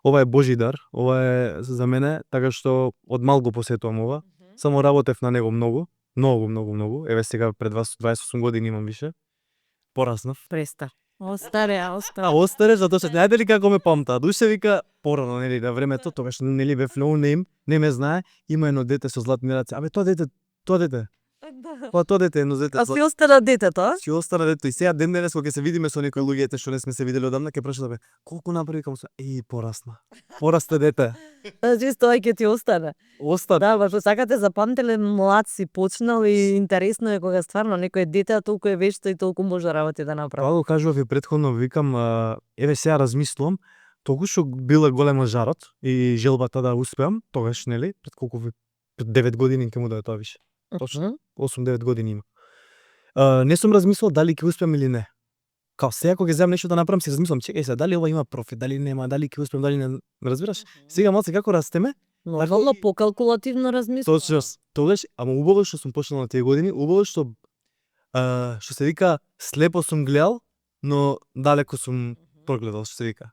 ова е Божи дар, ова е за мене, така што од мал го посетувам ова. Само работев на него многу. Еве сега пред вас 28 години имам више. Пораснав. Преста. Остаре. Остаре затоа што знаете ли како ме памтаа? Душе вика порано, нели, на времето, тогаш нели бев no name, не ме знае, има едно дете со златни раце. Абе тоа дете. Па тоа дете, едно дете. А си остана детето, а? Си остана дето и сега ден денес кога ќе се видиме со некои луѓето што не сме се виделе одамна, ќе прашам бе, колку направи каму се? Порасна. Порасте дете. Чисто ќе ти остане. Остана. Да, баш сакате запамтиле млад си почнал и интересно е кога стварно некој дете а толку е вешто и толку може работи да направи. Тоа го кажував и претходно, викам, еве сега размислувам, толку што била голема жарот и желбата да успеам, тогаш нели, пред колку 9 години ќе му да тоа више. Точно 8-9 години има. Не сум размислувал дали ќе успеам или не. Као сега кога ќе земам нешто да направам, си размислувам, чекај се, дали ова има профит, дали нема, дали ќе успеам, дали не, ме разбираш? Сега малце како растеме, Нормално покалкулативно размислувам. точно тогаш, ама убаво што сум почнал на тие години, убаво што се вика слепо сум гледал, но далеко сум прогледал, што се вика.